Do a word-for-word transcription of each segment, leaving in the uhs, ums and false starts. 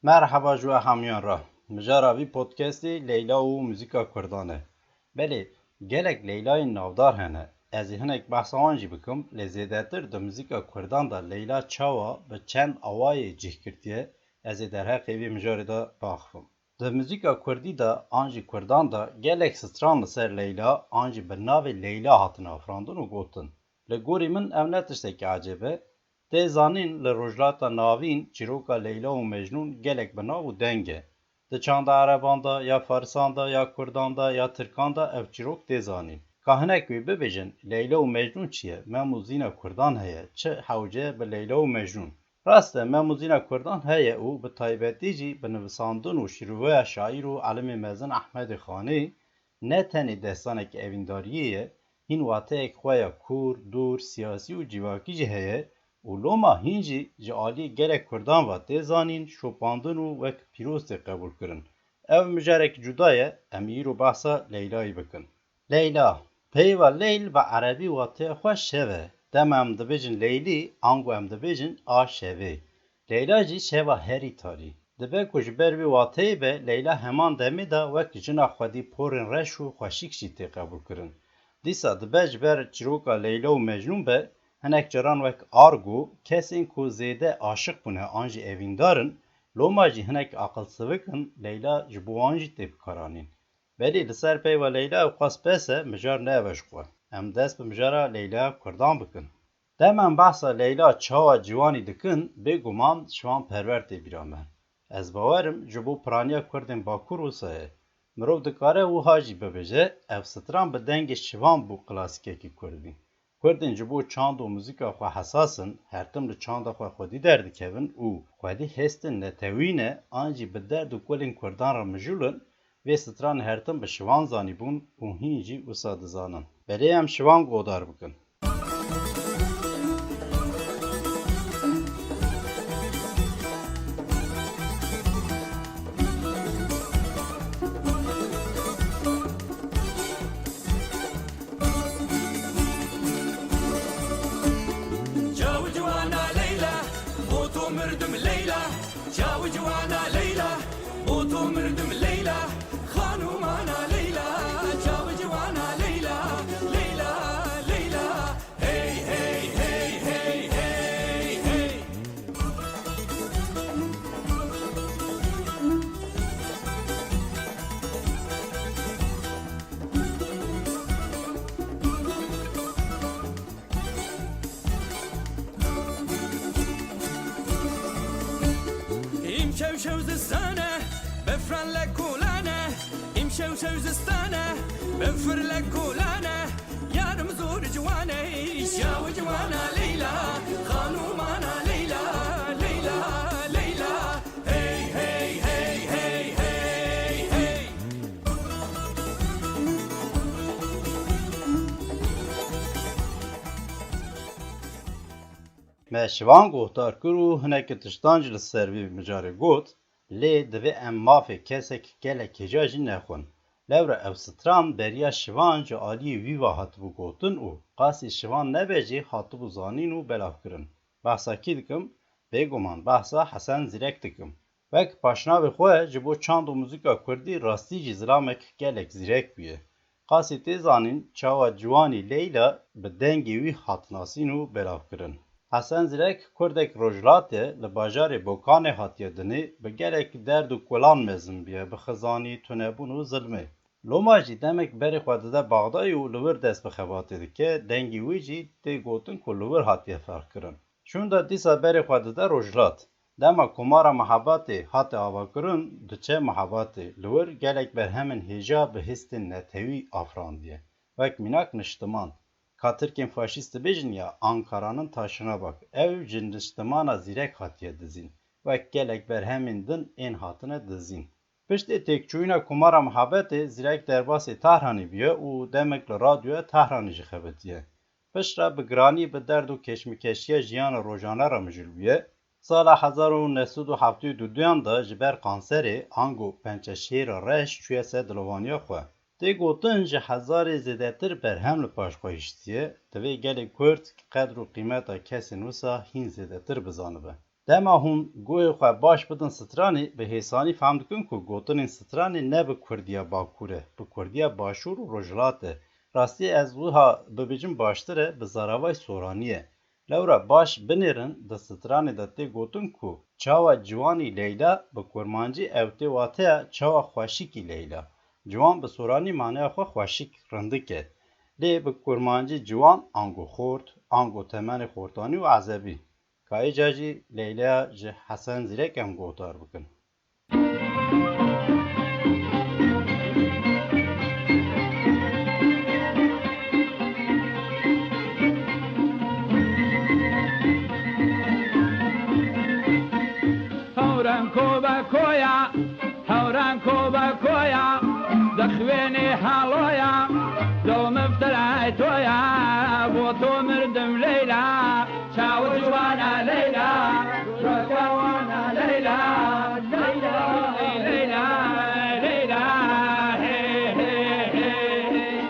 Merheba ji we hemiyan re. Mijara vî podcastê Leyla û muzîka Kurdan e. Belê, gelek Leylayên navdar hene. Ez ê hinek behsa wan jî bikim, lê zêdetir di muzîka Kurdan de Leyla çawa bi çend awayê cih girtiye, ez ê derheqê vê mijarê de biaxivim. Di muzîka Kurdî de an jî Kurdan de gelek stran li ser Leyla an jî bi navê Leyla hatine afirandin û gotin. Li gorî min ev ne tiştekî ecêb e. Tê zanîn li Rojhilata Navîn çîroka Leyla û Mecnûn gelek bi nav û deng e. Di çanda Ereban de, ya Farisan de, ya Kurdan de, ya Tirkan de ev çîrok tê zanîn. Ka hinek wê bibêjin, Leyla û Mecnûn çi ye? Mem û Zîna Kurdan heye, çi hewce bi Leyla û Mecnûn? Rast e, Mem û Zîna Kurdan heye û bi taybetî jî bi nivisandin û şîroveya şaîr û alimê mezin Ehmedê Xanî ne tenê destaneke evîndariyê ye, hîn wateyek xwe ya kûr, dûr, siyasî û civakî jî heye û loma hîn jî ji aliyê gelek Kurdan ve tê zanîn, şopandin û wek pîroz tê qebûlkirin. Ev mijarek cuda ye, em îro behsa Leylayê bikin. Leyla, peyva leyl bi erebî wateya xwe şev e. Dema em dibêjin leylî, ango em dibêjin a şevê. Leyla jî şeva herî tarî. Dibe ku ji ber vê wateyê be, Leyla heman demê de wek jina xwedî porên reş û xweşik jî tê qebûlkirin. Dîsa dibe ji ber çîroka Leyla û Mecnûn be, hinek caran wek argo, kesên ku zêde aşiq bûne an jî evîndar in, loma jî hinek aqilsivik in, Leyla ji bo wan jî tê bikaranîn. Belê li ser peyva Leyla ew qas bes e, mijar ne ev e ji xwe. Em dest bi mijara Leyla Kurdan bikin. Dema em behsa Leyla çawa ciwanî dikin, bêguman Şivan Perwer tê bîra me. Ez bawer im ji bo piraniya Kurdên Bakur wisa ye. Mirov dikare wiha jî bibêje, ev stran bi dengê Şivan bû klasîkekî Kurdî. Kurdên ji bo çand û muzîka xwe hesas in, her tim li çanda xwe xwedî derdikevin û xwedî hêstên netewî ne an jî bi derd û kulên Kurdan re mijûl in, vê stranê her tim bi Şivan zanîbûn û hîn jî wisa dizanin. Belê em Şivan guhdar bikin. Çaw ciwana Leyla, bo to mirdim Leyla. Çaw ciwana Leyla, bo to mirdim Leyla. Xanûmana Leyla, çaw ciwana Leyla, Leyla, Leyla. Hey, hey, hey, hey, hey, hey. Îmşew şew zistane, befran lekolane. Îmşew şew zistane, befir lekolane. Yarim zor ciwane, şaw ciwana Leyla, xanûmana Leyla, Leyla, Leyla. Hey, hey, hey, hey, hey, hey. Me Şivan guhdar kir û hinekî tiştan jî li ser vî mijarê got, lê divê em mafê kesek gelek hêja jî nexwin. Lewra ev stran beriya Şivan ji aliyê wî ve hatibû gotin û qasî Şivan nebe jî hatibû zanîn û belavkirin. Behsa kî dikim? Bêguman behsa Hesen Zîrek dikim. Wek paşnavê xwe ji bo çand û muzîka kurdî rastî jî zilamek gelek zîrek bûye. Qasî tê zanîn çawa ciwanî Leyla bi dengê wî hat nasîn û belavkirin. Hesen Zîrek kurdek rojhilat e, li bajarê Bokanê hatiye dinê, bi gelek derd û kulan mezin bûye, bi xizanî, tunebûn û zilmê. Loma jî demek berê xwe dide Baxdayê û li wir dest bi xebatê dike, dengê wî jî tê gotin ku li wir hatiye ferqkirin. Şûnda dîsa berê xwe dide Rojhilat. Dema Komara Mehabatê hate avakirin, diçe Mehabatê. Li wir gelek berhemên hêja bi hêstên netewî afirandiye. Wek mînak niştiman. Ka tirkên faşîst dibêjin ya Ankaranin taşına bak. Ew ji niştimana zîrek hatiye dizîn. Wek gelek berhemên din ên hatine dizîn. Piştî têkçûyîna Komara Mihabetê, Zîrek derbasê Tahranê bûye û demek li radyoya Tahranê jî xebitiye. Piştre bi giranî, bi derd û keşmekeşiya jiyana rojane re mijûl bûye. Sala hezar û neh sed û heftê û duyan de ji ber kanserê, ango pençeşêra reş çûye ser dilovaniya xwe. Tê gotin ji hezarê zêdetir berhem li paş xwe hiştiye, divê gelê Kurd qedr û qîmeta kesên wisa hîn zêdetir bizanibe. Dema hûn guhê xwe baş bidin stranê, bi hêsanî fehm dikin ku gotinên stranê ne bi kurdiya Bakur e, bi kurdiya Başûr û Rojhilat e. Rastî ez wiha bibêjim baştir e, bi zaravayê soranî ye. Lewra baş binêrin, di stranê de tê gotin ku çawa ciwanî Leyla bi kurmancî ew tê wateya çawa xweşikî Leyla. Ciwan bi soranî maneya xwe xweşik, rindik e. Lê bi kurmancî ciwan ango xort, ango temenê xortanî û ezebî. Ka îca jî Leylaya ji Hesen Zîrek em guhdar bikin. Hewran ko be koya, hewran ko be koya, dixwênê haloya, dom iftiray toya, bo to mirdim Leyla. Çawa ciwana Leyla, çawa ciwana Leyla, Leyla, Leyla, Leyla, hey, hey, hey.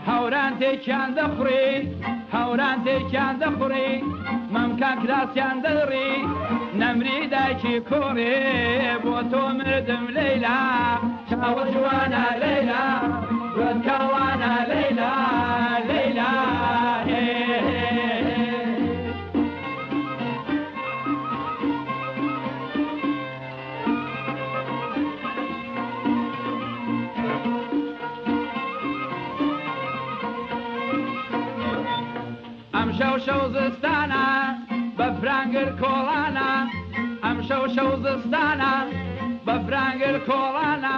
Hewran têkiyan dixurî, hewran têkiyan dixurî, memkan kirasiyan dixurî, nemrî dayikî korê, bo to mirdim Leyla. Çawa ciwana Leyla, rotkawana Leyla, Leyla, hey, hey, hey. Em şew şew zistana, befrangir kolana. Em şew şew zistana, befrangir kolana.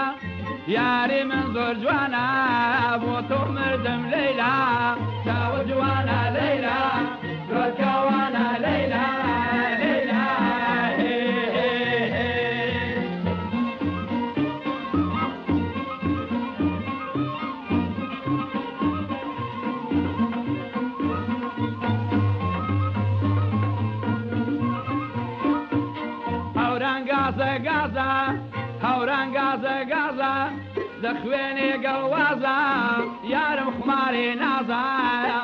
Yarê min zor ciwana, bo to mirdim Leyla. Çawa ciwana Leyla, rotkawana Leyla, Leyla, hey, hey, hey. Hewran gaze gaza, hewran gaze gaza, dixwênê gelwaza, yarim xumarê naza,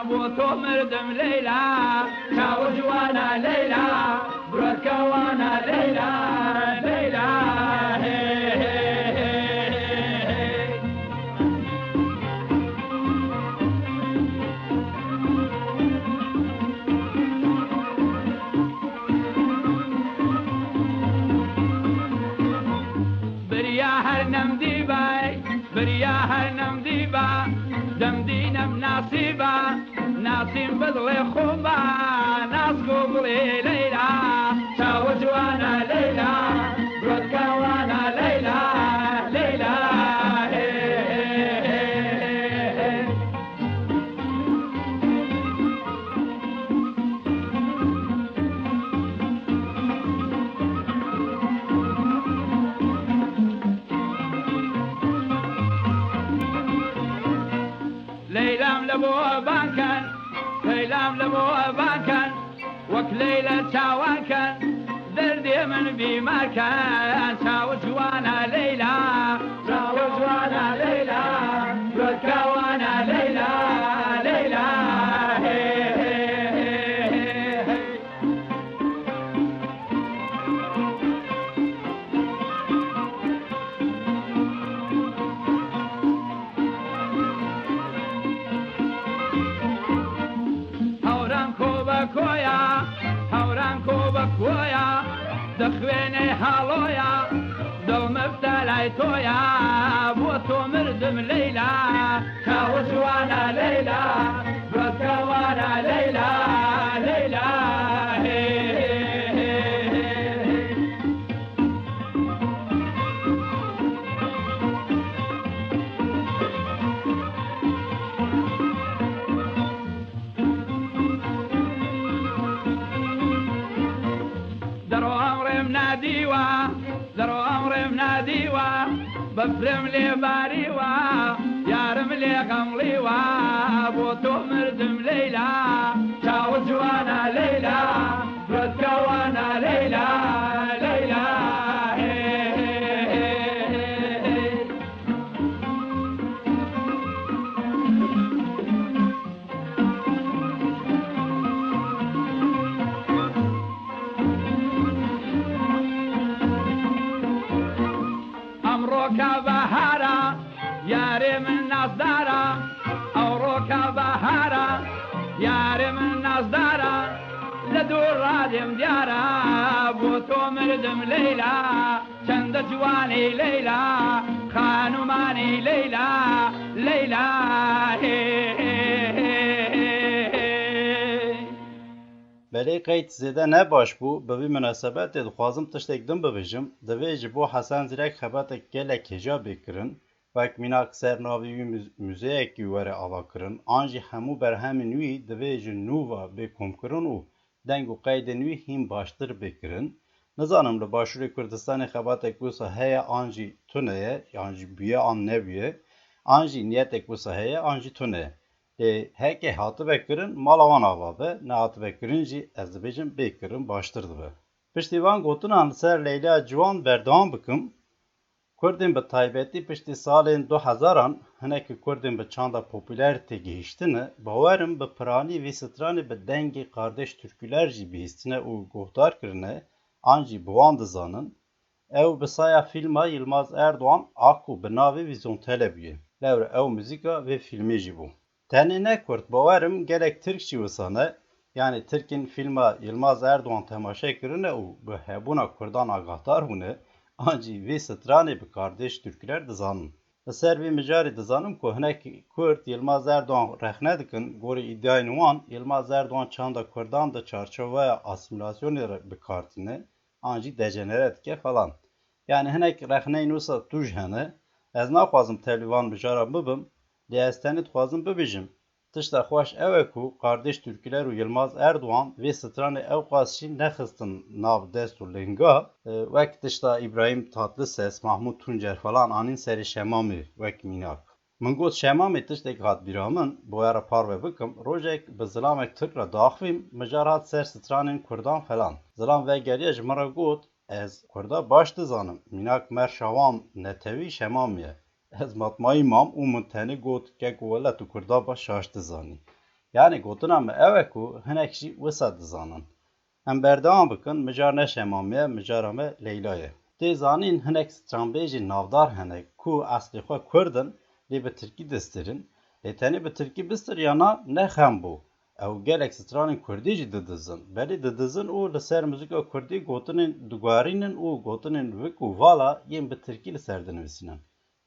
bo to mirdim Leyla. Çawa ciwana Leyla, rotkawana Leyla, Leyla, hey, hey, hey, hey, hey. Biriya her nem dîba, biriya her nem dîba, dem dînem nasîba. Nasîm bi dilê xwe ba, nas ku gulê Leyla. Çawa ciwana Leyla, rotkawana Leyla, Leyla, hey, hey, hey, hey, hey. Leylam li bo banken, Leylam li bo banken, wek Leyla çawan ken, derdê min bîmar ken, çawa ciwana Leyla, çawa ciwana Leyla, rotkawana Leyla, Leyla, hey, hey, hey, hey, hey. Hewran ko be koya, hewran ko be koya, dixwêne haloya, dil miftelay toya, bo to mirdim Leyla. Çawa ciwana Leyla, rotkawana Leyla, Leyla, hey, hey, hey, hey, hey. Dero emrem nadîwa, dero emrem nadîwa, befrem lê barîwa, yarim lê xemlîwa, bo to mirdim Leyla. Çawa ciwana Leyla, rotkawana Leyla, Leyla, hey, Yarê min nazdara, li dûr radêm diyara, bo to mirdim Leyla, çende ciwanê Leyla, xanûmanê Leyla, Leyla, hey, hey, hey, hey, hey. Belê qeyd zêde ne baş bû, bi vî minasebetê dixwazim tiştek din bibêjim. Divê ji bo Hesen Zîrek xebatek gelek hêja bê kirin. Wek mînak ser navê wî muz-, muzeyekî were avakirin, an jî hemû berhemên wî divê ji nû ve bê komkirin û deng û qeydên wî hîn baştir bê kirin. Nizanim li Başûrê Kurdistanê xebatek wisa heye an jî tune ye, yan jî bûye an nebûye, an jî niyetek wisa heye an jî tune ye. Lê heke hatibe kirin, mala wan ava be, nehatibe kirin jî ez dibêjim bê kirin baştir dibe. Piştî van gotinan li ser Leyla Ciwan berdewam bikim. Kurdên bi taybetî piştî salên du hezaran hinekî Kurdên bi çanda popûler têgihiştine, bawer im bi piranî vî stranê bi dengê kardeş türküler jî bihîstine û guhdar kirine, an jî bi wan dizanin. Ew bi saya fîlma Yilmaz Erdoğan a ku bi navê Vîzontele bûye. Lewre ew muzîka vê fîlmê jî bû. Tenê ne Kurd, bawer im gelek Tirk jî wisa ne. Yanî Tirkên fîlma Yilmaz Erdoğan temaşe kirine û bi hebûna Kurdan agahdar bûne, an jî vê stranê bi kardeş Türkler dizanin. Li ser vê mijarê dizanim ku hinek Kurd Yilmaz Erdoğan rexne dikin, gorî îdîayên wan, Yilmaz Erdoğan çanda Kurdan di çarçoveya asîmîlasyonê re bi kar tîne, an jî dejenere dike falan. Yanî hinek rexneyên wisa tûj hene. Ez naxwazim tevlî van mijaran bibim, lê ez tenê dixwazim bibêjim. Tişta xweş ew e ku kardeş Türkler û Yilmaz Erdoğan vê stranê ewqas jî nexistin nav dest û linga, e, wek tişta Îbrahîm Tatlises, Mahmut Tuncer falan anîn serê şemamê wek mînak. Min got, şemamê tiştek hat bîra min, bo we re parve bikim, rojek bi zilamek Tirk re diaxivîm, mijar hat ser stranên Kurdan falan. Zilam vegeriya ji min re got, ez Kurda baş dizanim, mînak merşa wan netewî şemamê ye. Ez matmayî mam û min tenê got, keko wele tu Kurda baş şaş dizanî. Yanî gotina min ew e ku hinek jî wisa dizanin. Em berdewam bikin, mijar ne Şemamê ye, mijara me Leyla ye. Tê zanîn hinek stranbêjên navdar hene ku eslê xwe Kurd in, lê bi Tirkî distirin. Lê tenê bi Tirkî bistiriyana ne xem bû. Ew gelek stranên Kurdî jî didizin. Belê didizin û li ser muzîka Kurdî gotinên diguherînin û gotinên vik û vala yên bi Tirkî li ser dinivîsînin.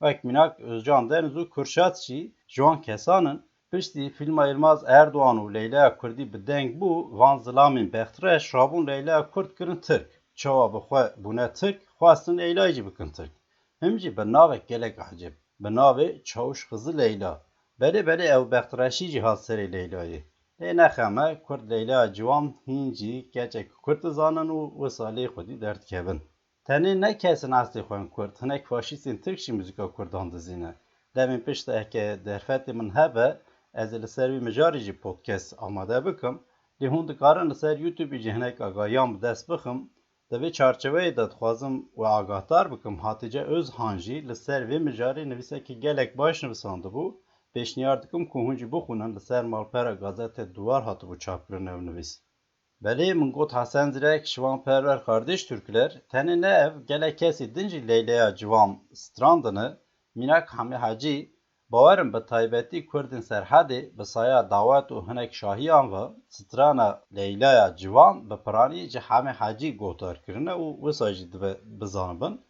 Wek mînak Özcan Deniz û Kürşat jî ji wan kesan in. Piştî fîlma Yilmaz Erdoğan û Leylaya Kurdî bi deng bû, van zilamên bextreş rabûn Leylaya Kurd kirin Tirk. Çawa bi xwe bûne Tirk, xwestin Leylayê jî bikin Tirk. Him jî bi navek gelek ecêb, bi navê Çawiş Xizir Leyla. Belê belê ew bextreşî jî hat serê Leylayê. Lê nexeme, Kurd Leylaya ciwan hîn jî keçek Kurd dizanin û wisa lê xwedî derdikevin. Tenê ne kesên eslê xwe yên Kurd, hinek faşîstên Tirk jî muzîka Kurdan dizîne. Demên pişt de heke derfetê min hebe, ez ê li ser vî mijarê jî podcast amade bikim. Lê hûn dikarin li ser YouTubeê jî hinek agahiyan bi dest bixin. Di vê çarçeveyê de dixwazim we agahdar bikim, Hatice Özhan jî li ser vê mijarê nivîsekî gelek baş nivisandibû. Pêşniyar dikim ku hûn jî bixwînin, li ser malpera Gazete Duvar hatibû çapkirin ev nivîs. Belê min got Hesen Zîrek, Şivan Perwer, Kardeş Türkler, tenê ne ev, gelek kesê din jî Leylaya Ciwan strandine, mînak Hemî Hecî, bawer im bi taybetî Kurdên Serhedê bi saya dawet û hinek şahiyan ve strana Leylaya Ciwan bi piranî ji Hemî Hecî guhdar kirine û wisa jî dibe bizanibin.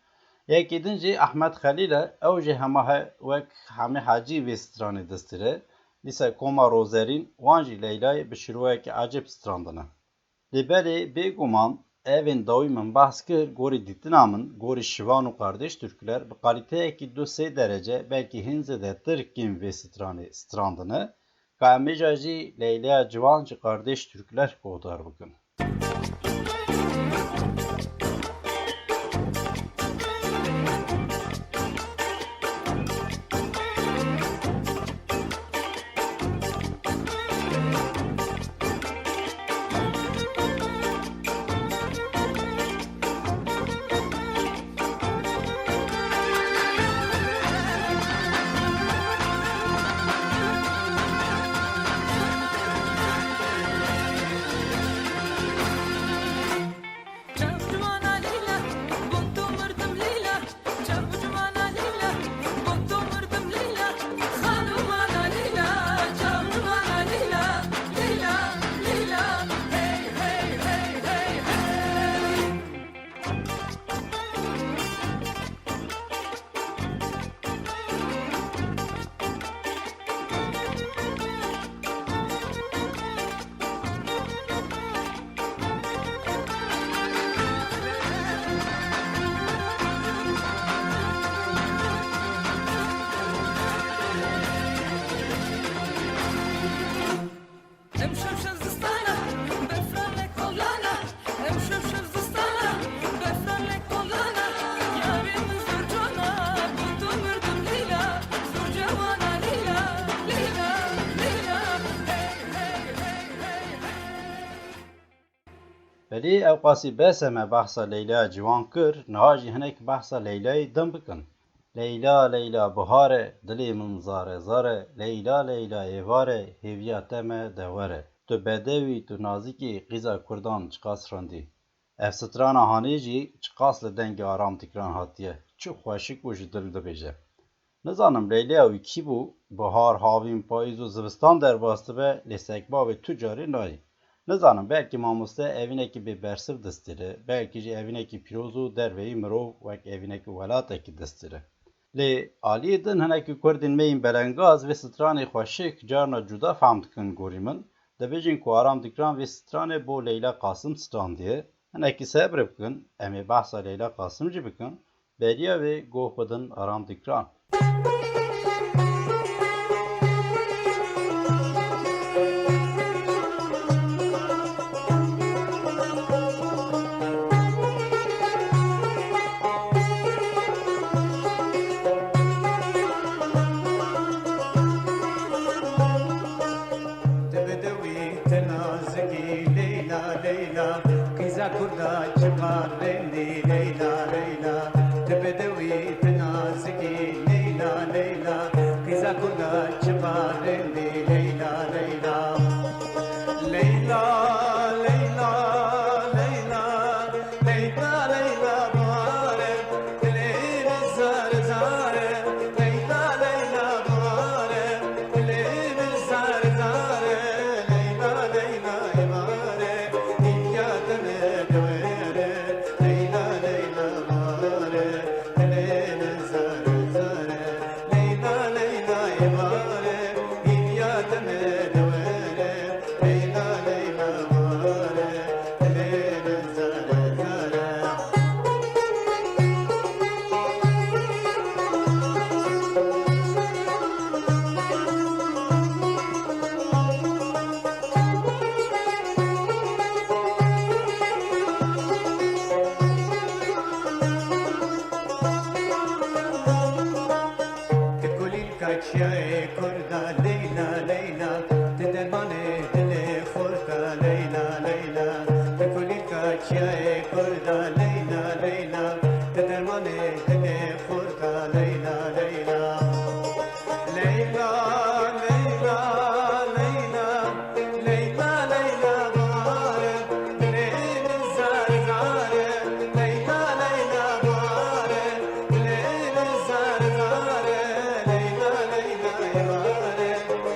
Yekî din jî Ehmed Xelîl e, ew jî hema he wek Hemî Hecî vê stranê distire. Dîsa Koma Rozerîn, wan jî Leylayê bi şîroveyekî ecêb strandine. Lê belê, bêguman, evên dawî min behs kir, gorî dîtina min, gorî Şivan û Kardeş Türkler bi kalîteyekî du sê derece, belkî hîn zêdetir kêm vê stranê strandine, ka em mêja jî Leylaya Ciwan ji Kardeş Türkler guhdar bikin. Em şev şev zistana, befran lek kolana. Em şev şev zistana, befran lek kolana. Yarê min zor cana, bi tu mirdim Leyla, zor cewana Leyla, Leyla, Leyla. Hey, hey, hey, hey, hey, hey. Belê ew qasî bes e, me behsa Leylaya ciwan kir, niha jî hinek behsa Leylaya din bikin. Leyla, Leyla, bihar e, dilê min zare, zare, Leyla, Leyla, êvar e, hêviya te me dewer e. Tu bedewî, tu nazikî, qîza kurdan çiqas rindî. Ev strana hanê jî çiqas li dengê Aram Dîkran hatiye, çi xweşik û ji dil dibêje. Nizanim Leyleya wî kî bû, bihar, havîn, payîz û zivistan derbas dibe, lê sekbavê tu carê nayê. Nizanim, belkî mamoste evînekî bê bersiv distîre, belkî jî evînekî pîroz û derveyî mirov wek evînekî welatekî distîre. Lê aliyê din hinekî kurdên me yên belengaz vê stranê xweşik carna cuda fehm dikin gorî min. Dibêjin ku Aram Dîkran vê stranê bo Leyla Qasim strandiye. Hinekî sebr bikin, em ê behsa Leyla Qasim jî bikin. Beriya wê goh bidin Aram Dîkran. Tibidewî tinazikî Leyla, Leyla, qîza kurda çiqar rindî Leyla, Leyla. Tibidewî tinazikî Leyla, Leyla, qîza kurda çiqar rindî Leyla, Leyla. Leyla, Leyla, Leyla, Leyla, Leyla, bare, dilê min zar, zar e. Leyla, Leyla, bare, dilê min zar, zar e. Leyla, Leyla, bare, hîviya te me dewer e. Leyla, Leyla, bare, dilê min zar, zar e. Leyla, Leyla, bare, hîviya te me dewer e. Leyla, Leyla, bare, dilê min zar, zar e. Ti kulîlka çiyayê kurda Leyla, Leyla. Ti dermanê dilê xorta Leyla, Leyla. Ti kulîlka çiyayê kurda Leyla, Leyla. Ti dermanê dilê xorta Leyla, Leyla. Leyla, Leyla, Leyla. Leyla, Leyla, bare, dilê min zar, zar e. Leyla, Leyla, bare, dilê min zar, zar e. Leyla, Leyla, bare,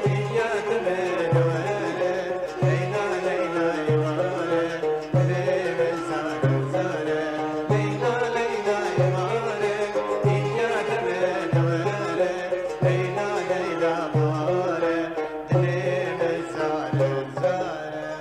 hîviya te me dewer e. Leyla, Leyla, bare, dilê min zar, zar e. Leyla, Leyla, bare, hîviya te me dewer e. Leyla, Leyla, bare, dilê min zar, zar e.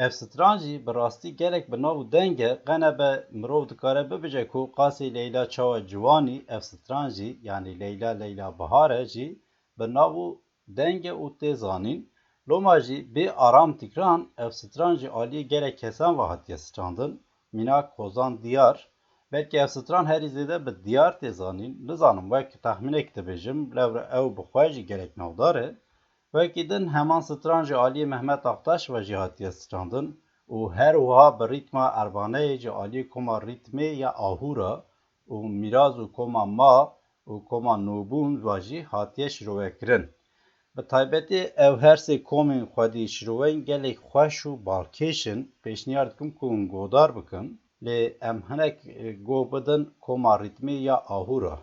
Ev stran jî bi rastî gelek bi nav û deng e, qe nebe mirov dikare bibêje ku qasê Leyla çawa ciwanî, ev stran jî, yanî Leyla, Leyla, Bihar e jî bi nav û deng e û tê zanîn. Loma jî bê Aram Dîkran ev stran ji aliyê gelek kesan ve hatiye strandin. Mînak Hozan Diyar. Belkî ev stran herî zêde bi Diyar tê zanîn. Nizanim, wek texmînek dibêjim, lewre ew bi xwe jî gelek navdar e. Wekî din heman stran ji aliyê Mehmet Aktaş ve jî hatiye strandin û her wiha bi rîtma erbaneyê ji aliyê koma rîtmê ya Ahûra û Mîraz û koma Ma û koma Nûbûn ve jî hatiye şirovekirin. Bi taybetî ev her sê komên xwedî şiroveyên gelek xweş û balkêş in. Pêşniyar dikim ku hûn godar bikin, lê em hinek, e, guh bidin koma rîtmê ya Ahûra.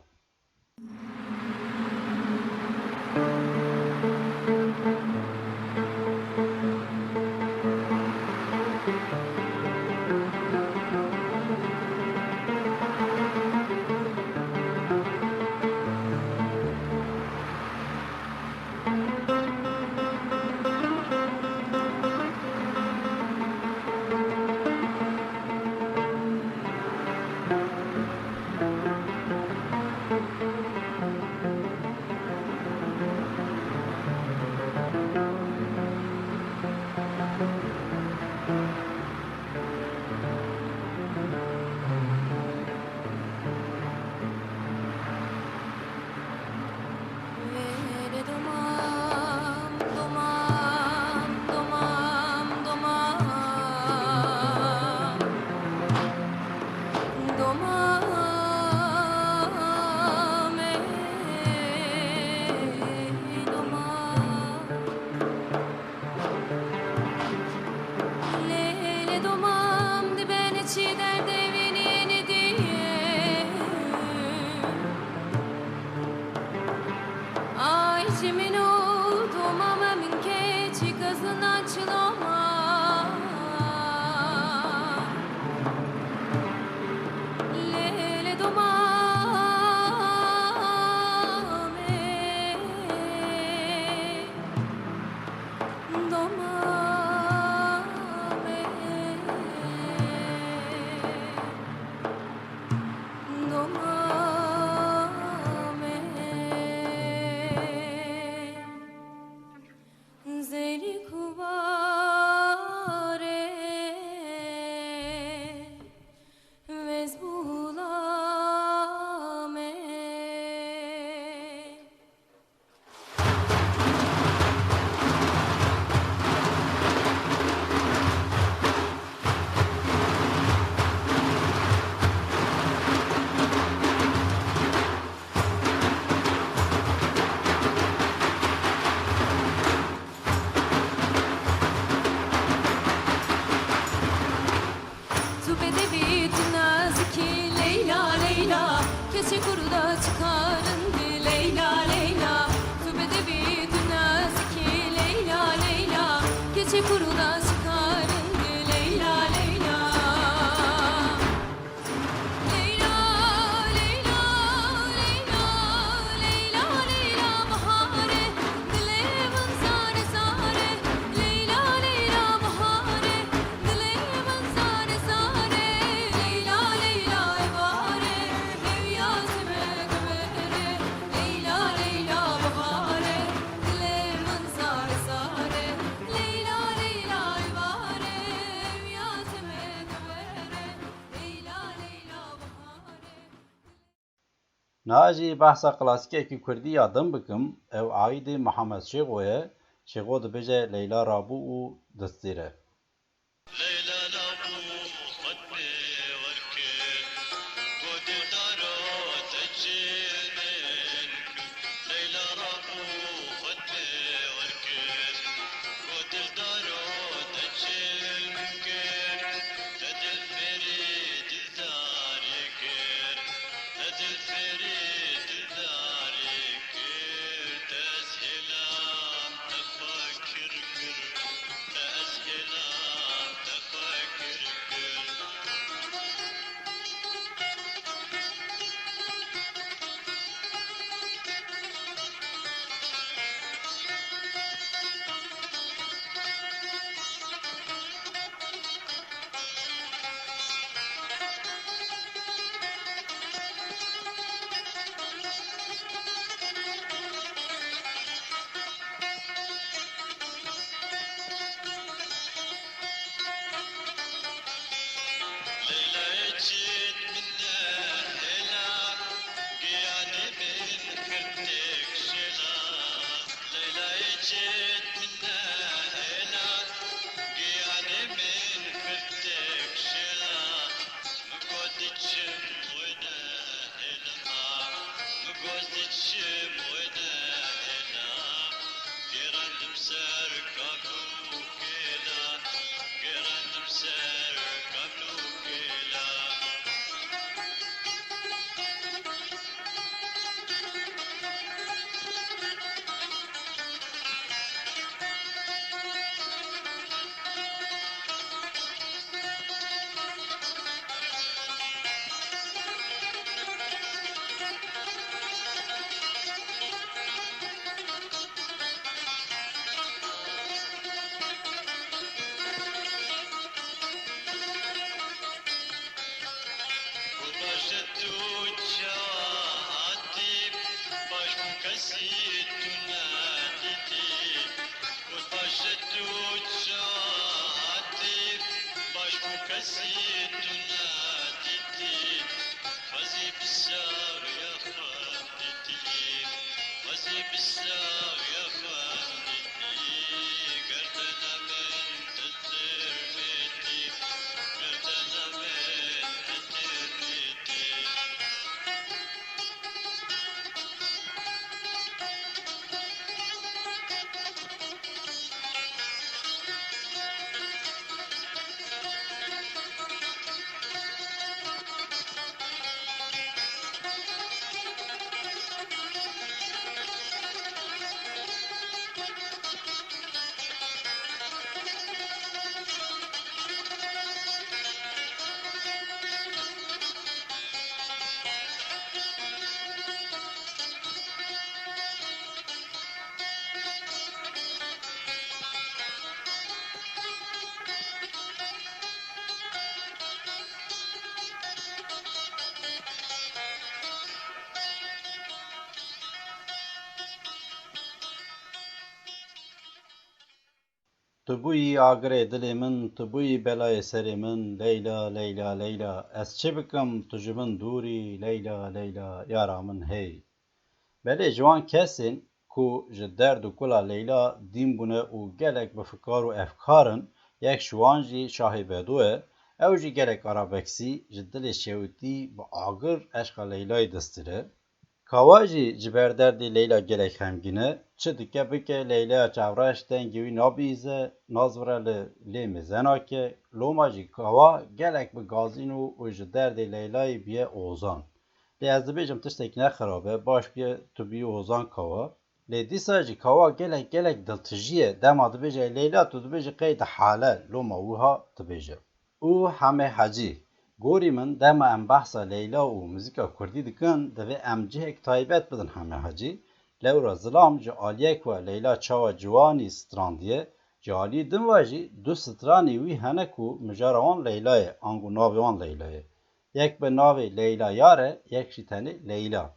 Çıkarın Leyla Leyla, tu bedevî tu nazikî Leyla Leyla, keçê kurda çıkarın Leyla Leyla. Leyla, Leyla, Leyla, Leyla, Leyla, bahare, dilê min zare zare. Leyla, Leyla, bahare, dilê min zare zare. Leyla, Leyla, ê bahare, ew ya zimê dibire. Leyla, Leyla, bahare, dilê min zare zare. Leyla, Leyla, ê bahare, ew ya zimê dibire. Niha jî behsa klasîkekî kurdî ya din bikim, ew aîdê Mihemed Şêxo ye, Şêxo dibêje Leyla rabû û distîre. Leyla rabû xwe pê wer kir, got dildaro te çi min kir. Leyla rabû xwe pê wer kir, got dildaro te çi min kir. Te dil fêrî dildarî kir, te dil fêrî dildarî kir. Te ez hêlam te xwe kir kir, te ez hêlam te xwe kir kir. Leylayê çêt min ne hêla, giyanê min kir têk şêla. Leylayê çêt min ne hêla, giyanê min kir têk şêla. Min got diçim wêne hêla, min got diçim wêne hêla. Gêrendim ser kamû kêla, gêrendim ser kamû kêla. Kurbaşe tu ça hatî, baş bû kesî tu nedîtî. Kurbaşe tu ça hatî, baş bû kesî tu nedîtî. Xwezî bi saxiya xwe dîtî, xwezî bi saxiya xwe dîtî. Gerdena min tu tirmîtî, gerdena min tu tirmîtî. Tu bûyî agirê dilê min, tu bûyî belayê serê min, Leyla, Leyla, Leyla. Ez çi bikim, tu ji min dûr î, Leyla, Leyla, yara min hey. Belê ji wan kesên ku ji derd û kula Leyla dîn bûne û gelek bi fikar û efkar in, yek ji wan jî Şahê Bedo ye. Ew jî gelek arabeksî ji dilê şewitî bi agir eşqa Leylayê distire. Kawa jî ji ber derdê Leyla gelek xemgîn e, çi dike bike Leylaya çavreş dengê wî nabihîze, nazvire li lê mêze nake. Loma jî Kawa gelek bi gazîn û, û ji derdê Leylayê biye ozan. Lê ez dibêjim tiştekî ne xirab e, baş bûye tu bûyî Hozan Kawa. Lê dîsa jî Kawa gelek, gelek diltijî ye. Dema dibêje Leyla, tu dibêjî qey dihale, loma wiha dibêje. Û Hemê Hecî. Gorî min, dema em behsa Leyla û muzîka kurdî dikin, divê em cihek taybet bidin Hemê Hecî. Lewra zilam ji aliyê ku Leyla çawa ciwanî strandiye, ji aliyê din ve jî du stranê wî hene ku mijara wan Leyla ye, ango navê wan Leyla ye. Yek bi navê Leyla Yar e, yek jî tenê Leyla.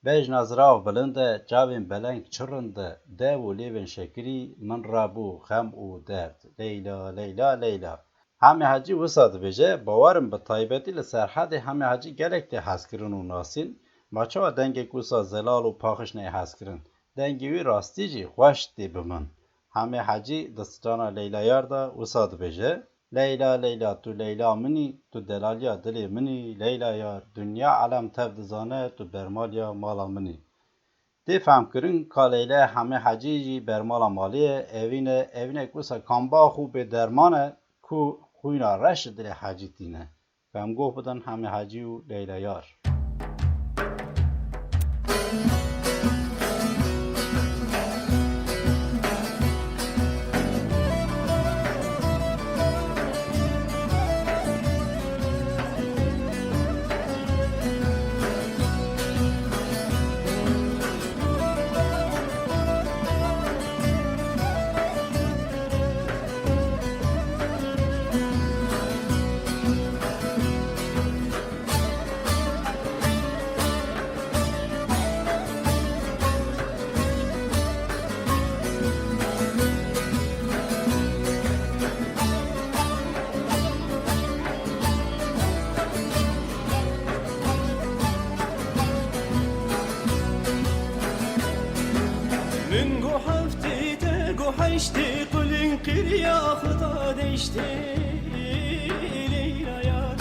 Bejna zirav bilind e, çavên beleng çi rind e, dev û lêvên şekirî min re bû xem û derd. Leyla, Leyla, Leyla. Hemê Hecî wisa dibêje, bawerim bi taybetî li Serhedê Hemê Hecî gelek tê hezkirin û nasîn. Ma çawa dengek wisa zelal û paxiş neyê hezkirin? Dengê wî rastî jî xweş tê bi min. Hemê Hecî di strana Leyla Yar de wisa dibêje, Leyla, Leyla, tu Leyla min î, tu delaliya dilê min î, Leyla Yar, dinya elem tev dizane, tu bermaliya mala min î. Tê fehmkirin ka Leyla Hemê Hecî jî bermala malê ye, evîn e, evînek wisa kambax û bêderman e ku xwîna reş ji dilê Hecî tîne. Ku em goh bidin Hemê Hecî û Leyla Yar. Min go heftê te go heştê qulin qiriya Xuda deştê Leyla Yar.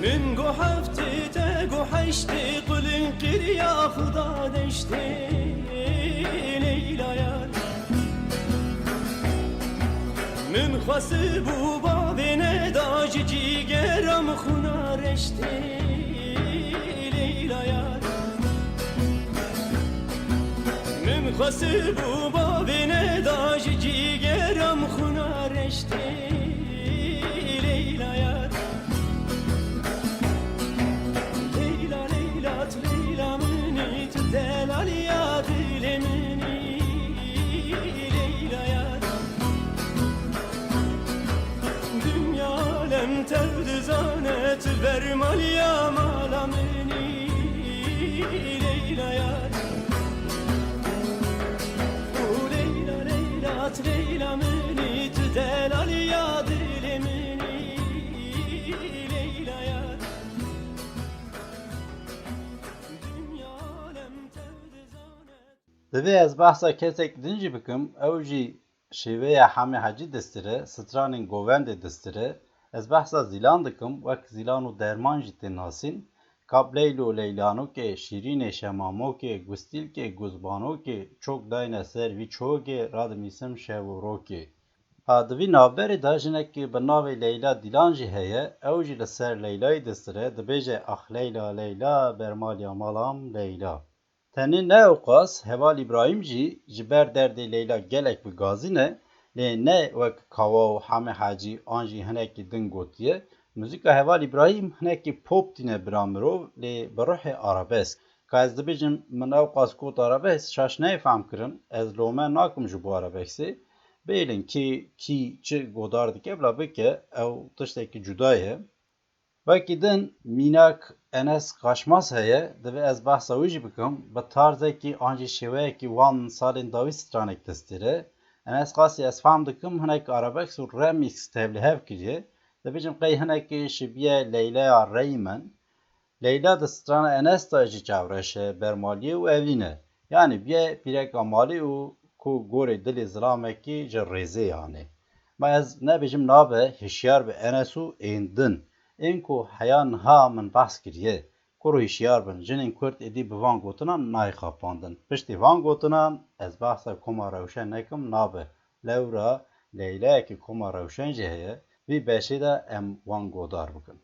Min go heftê te go heştê qulin qiriya Xuda deştê Leyla Yar. Min xwesibû bavê neda ji cîgera min xwîna reştê Leyla Yar. Min xwesibû bavê neda ji cîgera min xwîna reştê Leyla Yar. Leyla, Leyla, tu Leyla min î, tu delaliya dilê min î, Leyla Yar. Dinya alem tev dizane, tu bermaliya mala min î, Leyla Yar. Û Leyla, Leyla, tu Leyla min î, tu delaliya dilê min î, Leyla Yar. Dinya alem tev dizane. Divê ez behsa kesek din jî bikim, ew jî şêweya Hemê Hecî distire, stranên govendê distire. Ez behsa Zîlan dikim, wek Zîlan û Derman jî tê nasîn. Kap Leylo Leylanokê, Şîrînê Şemamokê, Gustîlkê Guzbanokê, çok dayne ser vî çokê, radimîsim şev û rokê. Ha, di vî navberê de jinekî bi navê Leyla Dîlan jî heye, ew jî li ser Leylayê distire, dibêje, Ax Leyla, Leyla, bermaliya malam Leyla. Tenê ne ewqas, Heval Îbrahîm jî ji ber derdê Leyla gelek bi gazî ne, lê ne wek Kawa û Hemê Hecî an jî hinekî din gotiye, muzîka Heval Îbrahîm hinekî pop tîne bira mirov, lê bi ruhê arabesk. Ka ez dibêjim, min ewqas got arabesk, şaş neyê fehm kirin, ez lome nakim ji bo arabeksê. Bêlin kî, kî çi godar dike, bila bike, ew tiştekî cuda ye. Wekî din mînak Enes Kaşmaz heye, divê ez behsa wî jî bikim, bi tarzekî an jî şêweyekî wan salên dawî stranek destîre. Enes Qasî ez fam dikim, hinek arabesk û remix tevlî hev kiriye. Dibêjim qey hinekî şibiye Leyleya Reymen. Leyla di strana Enes de jî çavreş e, bermalî ye û evîn e. Yanî bîye pîreka malî û ku gorê dilê zilamekî ji rêzê yanê. Ma ez nebêjim nabe, hişyar be Enes û ên din. Ên ku heya niha min behs kiriye. Kur û hişyar bin, jinên Kurd êdî bi van gotinan nayê xapandin. Piştî van gotinan ez behsa Koma Rewşen nekim nabe. Lewra Leyleyekî Koma Rewşen jî heye, vî beşê de em wan godar bikin.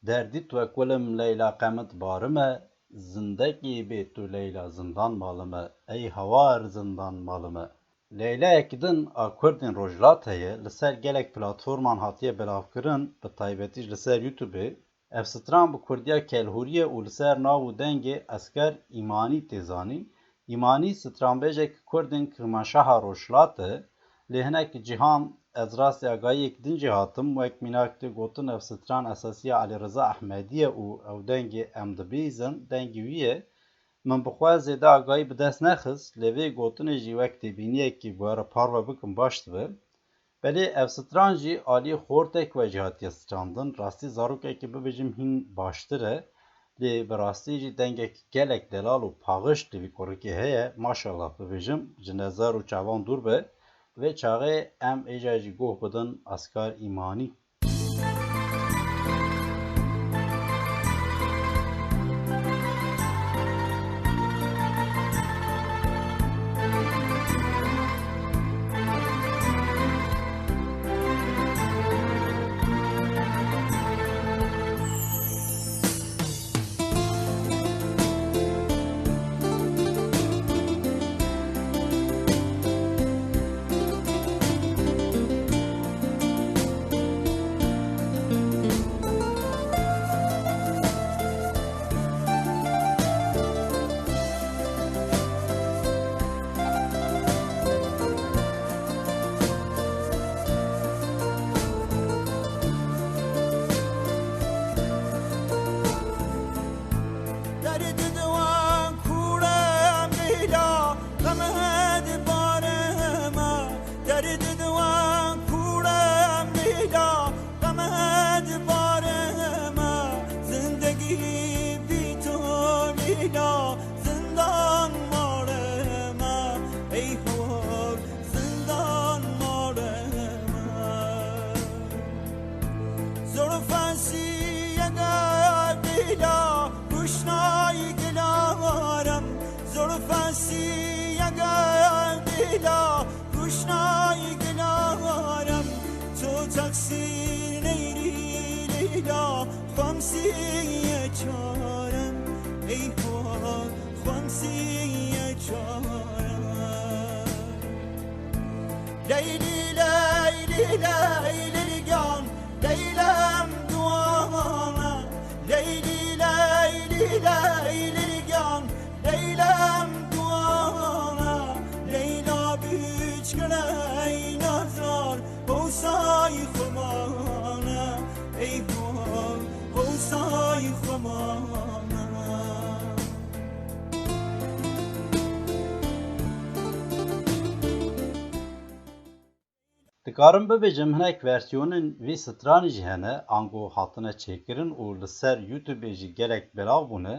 Derdî tu kulim Leyla qemit barime, zindekî bê tu Leyla zindan malime, ey hawar zindan malime. Leyleyek din a Kurdên Rojhilat heye, li ser gelek platforman hatiye belavkirin, bi taybetî jî li ser YouTubeê. Ev stran bi kurdiya kelhûrî ye û li ser nav û dengê Esker Îmanî tê zanîn. Îmanî stranbêjek Kurd in Kirmanşaha Rojhilat e. Lê hinek cihan ez rastî agahiyek din jî hatim, wek mînak tê gotin ev stran esasiya Elî Riza Ehmedî ye û ew dengê em dibihîzin, dengê wî ye. Min bi xwe zêde agahî bi dest nexist, lê vê gotinê jî wek têbîniyekî bi we re parve bikim baş dibe. Belê ev stran jî aliyê xortek we jî hatiye strandin. Rastî zarokekî bibêjim hîn baştir e. Lê bi rastî jî dengek gelek delal û paxişt li vî kurikê heye. Maşallah bibêjim, ji nezar û çavan dûr be. Vê çaxê em êca jî guh bidin Askar Îmanî. Derdê diwan kûrem Leyla, qemed barema. Derdê diwan kûrem Leyla, qemed barema. Zindegî bî to Leyla, zindan marema. Ey hor, zindan marema. Zor fasiyega dila, ruşnayî gilaram. Zor fasiyega dila, ruşnayî gilaram. To taksîr neyrî Leyla, xwemsîye çarem. Ey hor, xwemsîye çarem. Leylî, leylî, leylî gyan, leylem duana. Leylî, leylî, leylî gyan, leylem duana. Leyla biçkiley nazar, hosay xumana. Ey hol, hosay xumana. Dikarim bibêjim hinek versiyonên vî stranê jî hene, ango hatine çêkirin û li ser YouTubeê jî gelek belav bûne,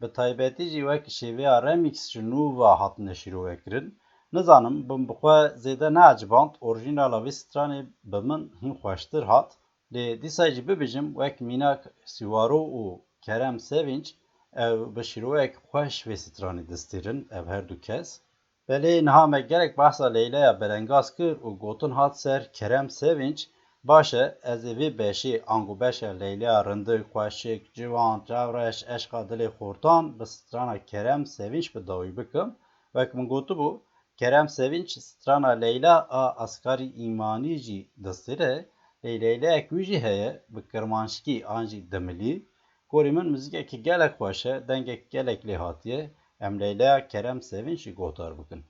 bi taybetî jî wek şêveya remix ji nû ve hatine şîrovekirin. Nizanim, min bi xwe zêde neeciband, orîjînala vî stranê bi min hîn xweştir hat. Lê dîsa jî bibêjim, wek mînak Sîwaro û Kerem Sevinç, ew bi şîrovek xweş vê stranê distîrin, ev her du kes. Belê niha me gelek behsa Leylaya berengaz kir û gotin hat ser Kerem Sevinç. Baş e, ez ê vê beşê, ango beşa Leylaya rindik, xweşik, ciwan, çavreş, eşqa dilê xortan bi strana Kerem Sevinç bi dawî bikim. Wek min gotibû, Kerem Sevinç strana Leyla a Askarî Îmanî jî distire, lê Leyleyek wî jî heye, bi kirmanckî an jî dimilî. Gorî min muzîkekî gelek xweş e, dengek gelek lê hatiye. Em Leyleya Kerem Sevinç jî guhdar bikin.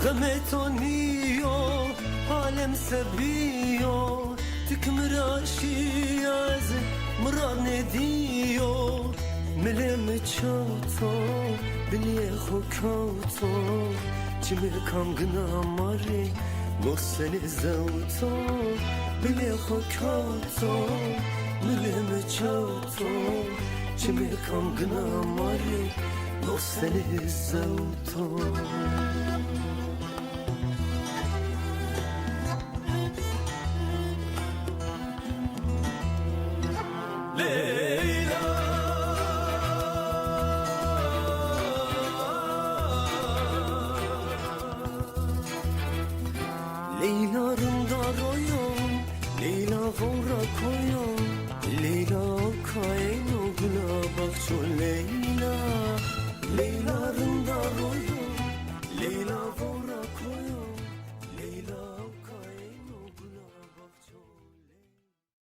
Xemê to nîyo, halem sebiyo, tik miraşî ez mirar nediyo. Milê mi çewto, bilê xo kewto, çimê kam gina marê, nosenê zewto. Bilê xo kewto, milê mi çewto, çimê kam gina marê, nosenê zewto. Leyla. Leyla rinda royo, Leyla vora koyo, Leyla kayno gula baxço Leyla. Leyla rinda royo, Leyla